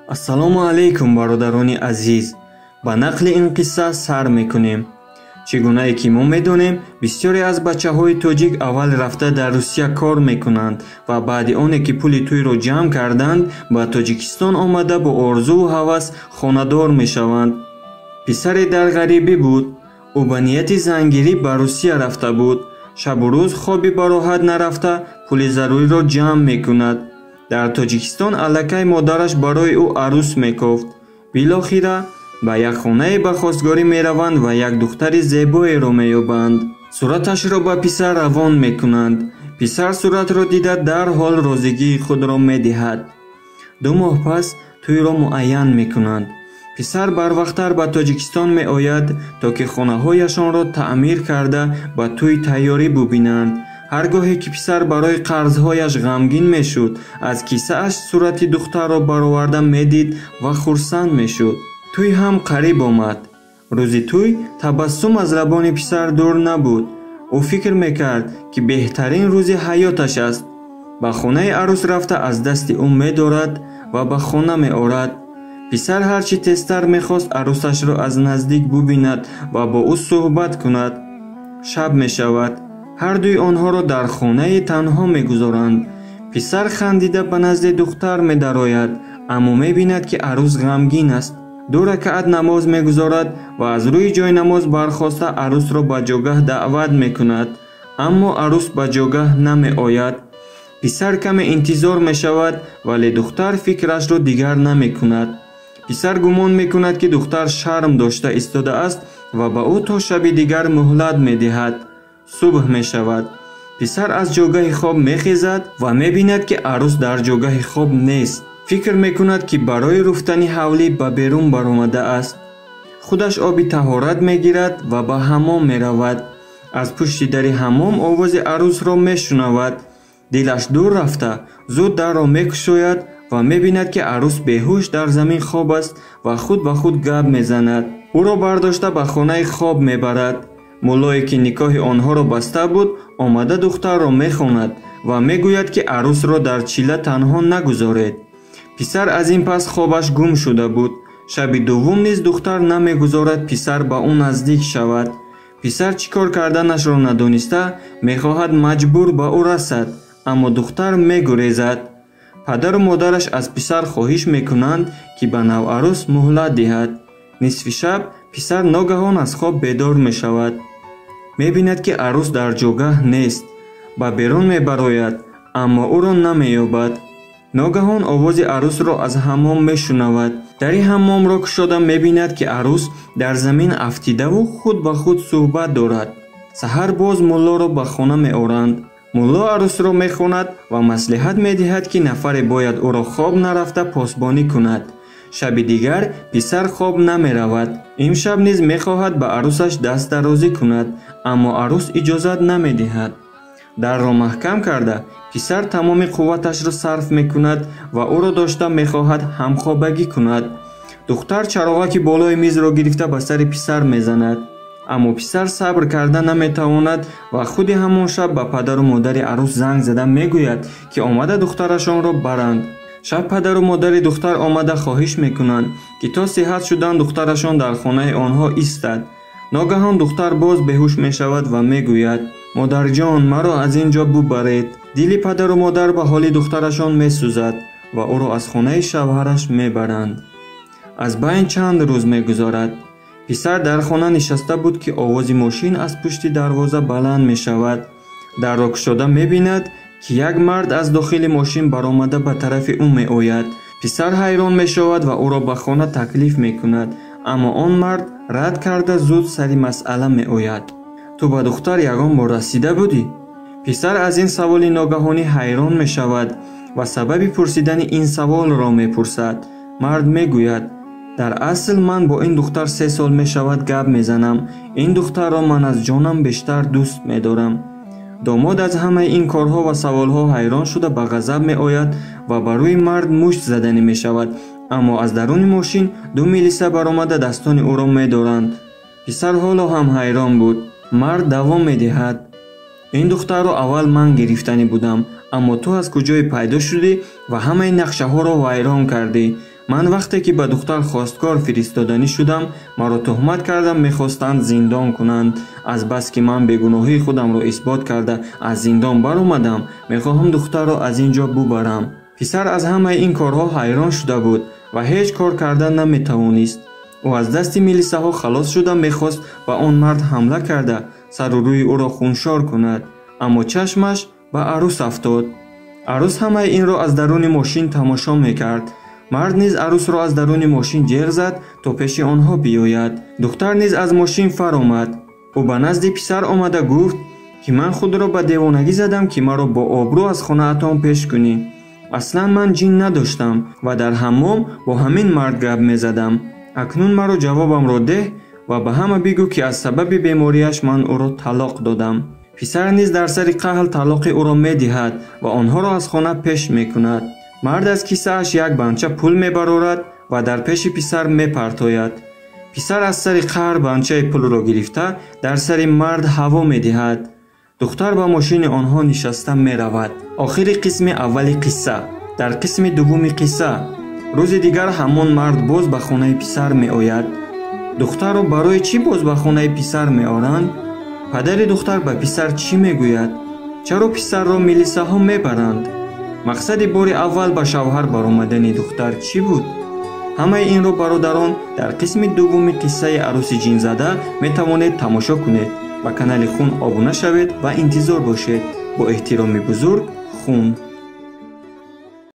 Ассалому алайкум, бародарони азиз. Ба нақли ин қисса сар мекунем. Чӣ гунае ки мо медонем, бисёре аз бачаҳои тоҷик аввал рафта дар Русия кор мекунанд ва баъди оне ки пули тӯйро ҷамъ карданд, ба Тоҷикистон омада бо орзуву ҳавас хонадор мешаванд. Писаре дар ғарибӣ буд. Ӯ ба нияти зангирӣ ба Русия рафта буд. Шабу рӯз хоби бароҳат нарафта, пули заруриро ҷамъ мекунад. Дар Тоҷикистон аллакай модараш барои ӯ арӯс мекофт. Билохира ба як хонае ба хостгорӣ мераванд ва як духтари зебоеро меёбанд. Сураташро ба писар равон мекунанд. Писар суратро дида дарҳол розигии худро медиҳад. 2 моҳ пас тӯйро муайян мекунанд. Писар барвақттар ба Тоҷикистон меояд, то ки хонаҳояшонро таъмир карда ба тӯй тайёрӣ бубинанд. Ҳар гоҳе ки писар барои қарзҳояш ғамгин мешуд, аз кисааш сурати духтарро бароварда медид ва хурсанд мешуд. Тӯй ҳам қариб омад. Рӯзи тӯй табассум аз лабони писар дур набуд. Ӯ фикр мекард, ки беҳтарин рӯзи ҳаёташ аст. Ба хонаи арӯс рафта аз дасти ӯ медорад ва ба хона меорад. Писар ҳарчи тезтар мехост арӯсашро аз наздик бубинад ва бо ӯ суҳбат кунад. Шаб мешавад. Ҳар дуи онҳоро дар хонаи танҳо мегузоранд. Писар хандида ба назди духтар медарояд, аммо мебинад, ки арӯс ғамгин аст. 2 ракаат намоз мегузорад ва аз рӯи ҷойнамоз бархоста арӯсро ба ҷогаҳ даъват мекунад, аммо арӯс ба ҷогаҳ намеояд. Писар каме интизор мешавад, вале духтар фикрашро дигар намекунад. Писар гумон мекунад, ки духтар шарм дошта истодааст ва ба ӯ то шаби дигар муҳлат медиҳад. Субҳ мешавад. Писар аз ҷогаҳи хоб мехезад ва мебинад, ки арӯс дар ҷогаҳи хоб нест. Фикр мекунад, ки барои руфтани ҳавлӣ ба берун баромадааст. Худаш оби таҳорат мегирад ва ба ҳаммом меравад. Аз пушти дари ҳаммом овози арӯсро мешунавад. Дилаш дур рафта, зуд дарро мекушояд ва мебинад, ки арӯс беҳуш дар замин хоб аст ва худ ба худ гап мезанад. Ӯро бардошта ба хонаи хоб мебарад. Муллое ки никоҳи онҳоро баста буд, омада духтарро мехонад ва мегӯяд, ки арӯсро дар чила танҳо нагузоред. Писар аз ин пас хобаш гум шуда буд. Шаби дуввум низ духтар намегузорад писар ба ӯ наздик шавад. Писар чӣ кор карданашро надониста, мехоҳад маҷбур ба ӯ расад, аммо духтар мегурезад. Падару модараш аз писар хоҳиш мекунанд, ки ба наварӯс муҳлат диҳад. Нисфи шаб писар ногаҳон аз хоб бедор мешавад. Мебинад, ки арӯс дар ҷогаҳ нест. Ба берун мебарояд, аммо ӯро намеёбад. Ногаҳон овози арӯсро аз ҳаммом мешунавад. Дари ҳаммомро кушода мебинад, ки арӯс дар замин афтидаву худ ба худ суҳбат дорад. Саҳар боз муллоро ба хона меоранд. Мулло арӯсро мехонад ва маслиҳат медиҳад, ки нафаре бояд ӯро хоб нарафта посбонӣ кунад. Шаби дигар писар хоб намеравад. Имшаб низ мехоҳад ба арӯсаш даст дарозӣ кунад, аммо арӯс иҷозат намедиҳад. Дарро маҳкам карда, писар тамоми қувваташро сарф мекунад ва ӯро дошта мехоҳад ҳамхобагӣ кунад. Духтар чароғаки болои мизро гирифта ба сари писар мезанад. Аммо писар сабр карда наметавонад ва худи ҳамон шаб ба падару модари арӯс занг зада мегӯяд, ки омада духтарашонро баранд. Шаб падару модари духтар омада хоҳиш мекунанд, ки то сиҳат шудан духтарашон дар хонаи онҳо истад. Ногаҳон духтар боз беҳуш мешавад ва мегӯяд: модарҷон, маро аз ин ҷо бубаред. Дили падару модар ба ҳоли духтарашон месӯзад ва ӯро аз хонаи шавҳараш мебаранд. Аз байн чанд рӯз мегузарад. Писар дар хона нишаста буд, ки овози мошин аз пушти дарвоза баланд мешавад. Дарро кушода мебинад, ки як мард аз дохили мошин баромада ба тарафи ӯ меояд. Писар ҳайрон мешавад ва ӯро ба хона таклиф мекунад, аммо он мард рад карда зуд сари масъала меояд. Ту ба духтар ягон бор расида будӣ? Писар аз ин саволи ногаҳонӣ ҳайрон мешавад ва сабаби пурсидани ин саволро мепурсад. Мард мегӯяд: дар асл ман бо ин духтар 3 сол мешавад гап мезанам. Ин духтарро ман аз ҷонам бештар дӯст медорам. Домод аз ҳамаи ин корҳо ва саволҳо ҳайрон шуда ба ғазаб меояд ва ба рӯи мард мушт заданӣ мешавад, аммо аз даруни мошин 2 милиса баромада дастони ӯро медоранд. Писар ҳоло ҳам ҳайрон буд. Мард давом медиҳад: ин духтарро аввал ман гирифтанӣ будам, аммо ту аз куҷое пайдо шудӣ ва ҳамаи нақшаҳоро вайрон кардӣ. Ман вақте ки ба духтар хостгор фиристоданӣ шудам, маро туҳмат кардам, мехостанд зиндон кунанд. Азбаски ман бегуноҳии худамро исбот карда аз зиндон баромадам, мехоҳам духтарро аз ин ҷо бубарам. Писар аз ҳамаи ин корҳо ҳайрон шуда буд ва ҳеҷ кор карда наметавонист. Ӯ аз дасти милисаҳо халос шуда мехост ба он мард ҳамла карда сару рӯи ӯро хуншор кунад, аммо чашмаш ба арӯс афтод. Арӯс ҳамаи инро аз даруни мошин тамошо мекард. Мард низ арӯсро аз даруни мошин ҷеғ зад то пеши онҳо биёяд. Духтар низ аз мошин фаромад. Ӯ ба назди писар омада гуфт, ки ман худро ба девонагӣ задам, ки маро бо обрӯ аз хонаатон пеш кунӣ. Аслан ман ҷин надоштам ва дар ҳаммом бо ҳамин мард гап мезадам. Акнун маро ҷавобамро деҳ ва ба ҳама бигӯ, ки аз сабаби бемориаш ман ӯро талоқ додам. Писар низ дар сари қаҳл талоқи ӯро медиҳад ва онҳоро аз хона пеш мекунад. Мард аз кисааш як банча пул мебарорад ва дар пеши писар мепартояд. Писар аз сари қаҳр банчаи пулро гирифта дар сари мард ҳаво медиҳад. Духтар ба мошини онҳо нишаста меравад. Охири қисми аввали қисса. Дар қисми дуввуми қисса рӯзи дигар ҳамон мард боз ба хонаи писар меояд. Духтарро барои чӣ боз ба хонаи писар меоранд? Падари духтар ба писар чӣ мегӯяд? Чаро писарро милисаҳо мебаранд? Мақсади бори аввал ба шавҳар баромадани духтар чӣ буд? Ҳамаи инро бародарон дар қисми дуввуми қиссаи арӯси ҷинзада метавонед тамошо кунед. Ба канали Хун обуна шавед ва интизор бошед. Бо эҳтироми бузург, Хун.